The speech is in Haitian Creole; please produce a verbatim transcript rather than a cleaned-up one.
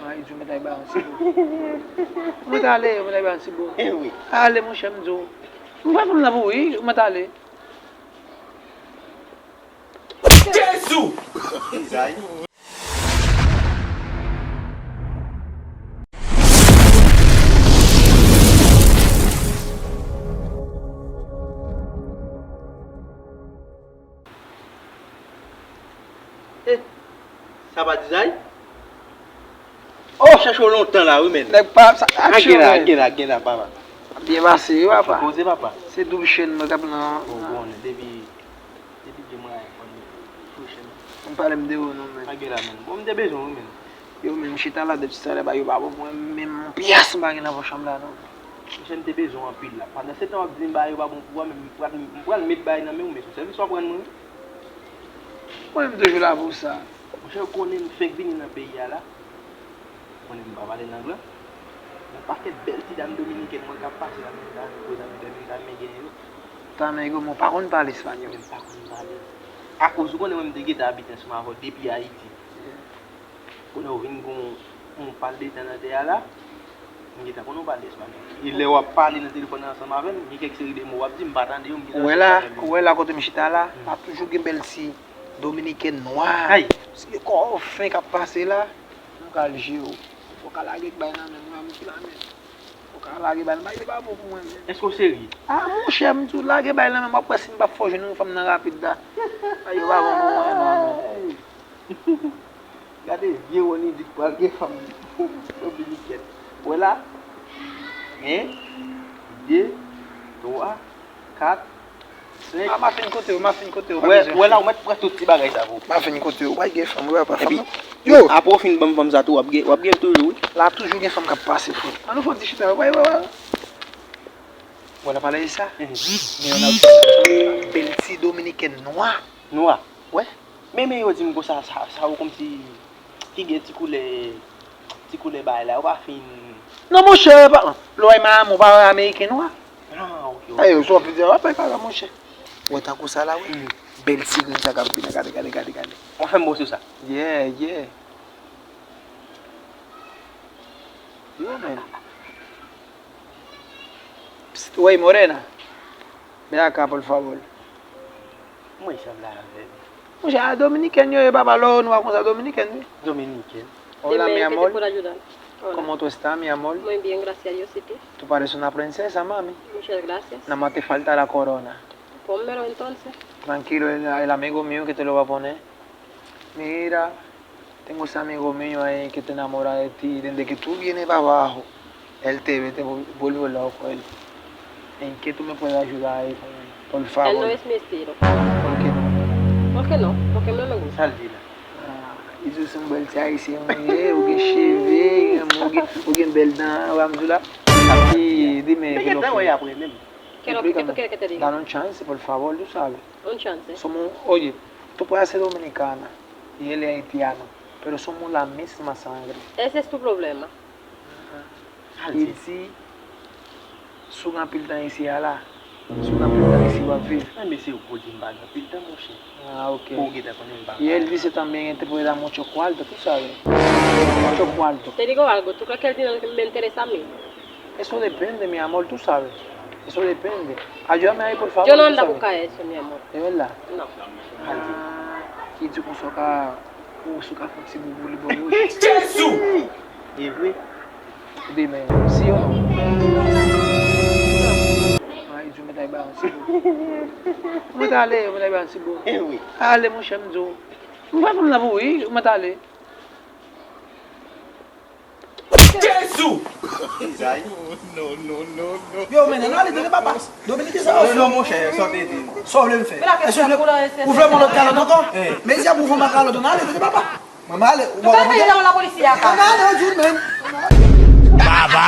Ay, Dye, mwen ta bay yon ti bo. Mwen ta ale, mwen ta bay yon ti bo. Eh wi. Ale, monchè, m di w. Mwen pa fanm nan pou wi, mwen ta ale. Jezi! Izay. Eh, sa pa Dizay? Oh! Chèche w lontan la, wi, men. Nèg pa sa. Ah, gen la, gen la, gen la, papa. Byen pase, wi, papa. Poze, papa. Se doub chenn mwen k ap nan. Bon, bon, depi, depi gen mwen, fò chenn. M pale m de ou, non, men. Pa gen la, men. Bon, m te bezwen, wi, men. Yo, men, m chita la depi talè, ba, yo pa bon pou mwen, menm yon pyès m pa gen nan pòch chanm la, non. Monchè, m te bezwen w anpil la. Pandan se tan w ap di m bagay yo pa bon pou ou a, men m pral, m pral met bagay nan men w, men se sèvis w ap rann mwen, wi. Mwen menm toujou la pou sa. Monchè, ou konnen m fenk vini nan peyi a la. Ou konnen m pa pale lang lan. Yon pakèt bèl ti dam dominikèn mwen k ap pase la, men ta men koz avèk lè men ta men genyen yo. Ta men yo, mwen pa konn pale espanyòl. Men m pa konn pale. Akoz ou konnen mwen m te gentan abite ansanm avè w depi Ayiti. Kounye a ou vin gon, gon pal de tan nan tè a la, m gentan konnen w pale espanyòl. E lè w ap pale nan telefòn nan ansanm avè m, gen kèk seri de mo w ap di, m pa tande yo, m gentan Ou wè la, ou wè la kote m chita la, la toujou gen bèl ti dominikèn nwa. Ay! Si kò w fen k ap pase la, m pral jere w. Fò w ka lage bay nan men m, m ki la men. Fò w ka lage bay nan men m, bay li pa bon pou mwen, men. Èske w serye? Ah, monchè, m di w lage bay nan men m, w ap wè si m p ap fè w jwenn yon fanm nan rapid la. Bay yo pa bon pou mwen, non, men. Gade vye Rony di k pral gen fanm dominikèn. Wè la. En, de, twa, kat, senk. Ah, m a fin kote w, m a fin kote w, pa Wè, bezwen wè la, ou mèt pran tout ti bagay sa pou ou. M a fin kote w, w a gen fanm, w a pa fanm. Epi, non. Yo! Apre w fin ban m fanm sa tou, w ap gen, w ap gen l toujou, wi. La toujou gen fanm k ap pase, frè. An nou fè yon ti chita, w a wè, wè, wè. Wè la pale de sa. Mhm. Men yon ap bèl ti dominikèn nwa. Nwa? Wè. Men, men yo di m konsa, sa, sa yo kòmsi ki gen ti koulè, ti koulè bagay la, yo pa fin. Non, monchè, pa, lè w wè Miami, ou pa wè ameriken nwa? Ah, ok, ok. Ayo, sa w ap di, w ap pale, monchè. Wè tankou sa la, wi. Mm. Bèl ti grenn sa k ap vin, gade, gade, gade, gade. W ap fè m bon sou sa? Yeah, yeah. Yo, men. Psst, wey, morena. Ven acá, por favor. Mwen sanble avè m. Monchè, a dominikèn yo ye, papa, lò yo nwa konsa, dominikèn, wi. Dominikèn. Hola, mi amor. Dime, ¿en qué te puedo ayudar? Hola. ¿Cómo tú estás, mi amor? Muy bien, gracias a Dios, ¿y tú? Tú pareces una princesa, mami. Muchas gracias. Nada más te falta la corona. Pónmelo entonces. Tranquilo, el, el amigo mío que te lo va a poner. Mira, tengo ese amigo mío ahí que está enamorado de ti. Desde que tú vienes para abajo, él te ve, te vol-, vuelve loco él. ¿En qué tú me puedes ayudar ahí, por, por favor? Él no es mi estilo. ¿Por qué no? ¿Por qué no? Porque no me gusta. Sa l di la? Ah, Izo se yon bèl ti ayisyen ou ye, ou gen cheve, ou gen, ou gen bèl dan, w a m di w la. Epi, dime, ke lòt apre menm. ¿Qué es lo que tú quieres que te diga? Dale un chance, por favor, tú sabes. Un chance. Somos, oye, tú puedes ser dominicana y él es haitiano, pero somos la misma sangre. Ese es tu problema. Sa l di? Li di, si w gen anpil tan isi a la, si w gen anpil tan isi w ap viv. An, mesye, ou di m pa gen anpil tan, monchè. Ah, ok. Pou w gentan konnen m pa gen anpil tan. Y él dice también, él te puede dar mucho cuarto, tú sabes. Mucho cuarto. Te digo algo, ¿tú crees que el dinero me interesa a mí? Eso depende, mi amor, tú sabes. Eso depende. Ayúdame ahí, por favor, tú sabes. Yo no ando a buscar eso, mi amor. ¿De verdad? No. Ah, ki di konsa w ka, ou si w ka fè yon ti boubou li ba w wi. Jezi! E vre? Demen, si yo non. Ay, Dye, mwen ta bay yon ti bout. Mwen ta ale, mwen ta bay yon ti bout. E wi. Ale, monchè, m di w. Mwen pa fanm nan pou wi, mwen ta ale. Jezi! Yo, men, ann ale, tande papa. Dominiken sa yo fou. Non, monchè, sa w te di. Sa w vle m fè? Èske w vle, ou vle m yon lòt kalòt ankò? Men si ap ouvri yon kalòt, ann ale, tande papa. Mwen ale, ou pa konprann? Mwen ale, ou di w menm. Baba!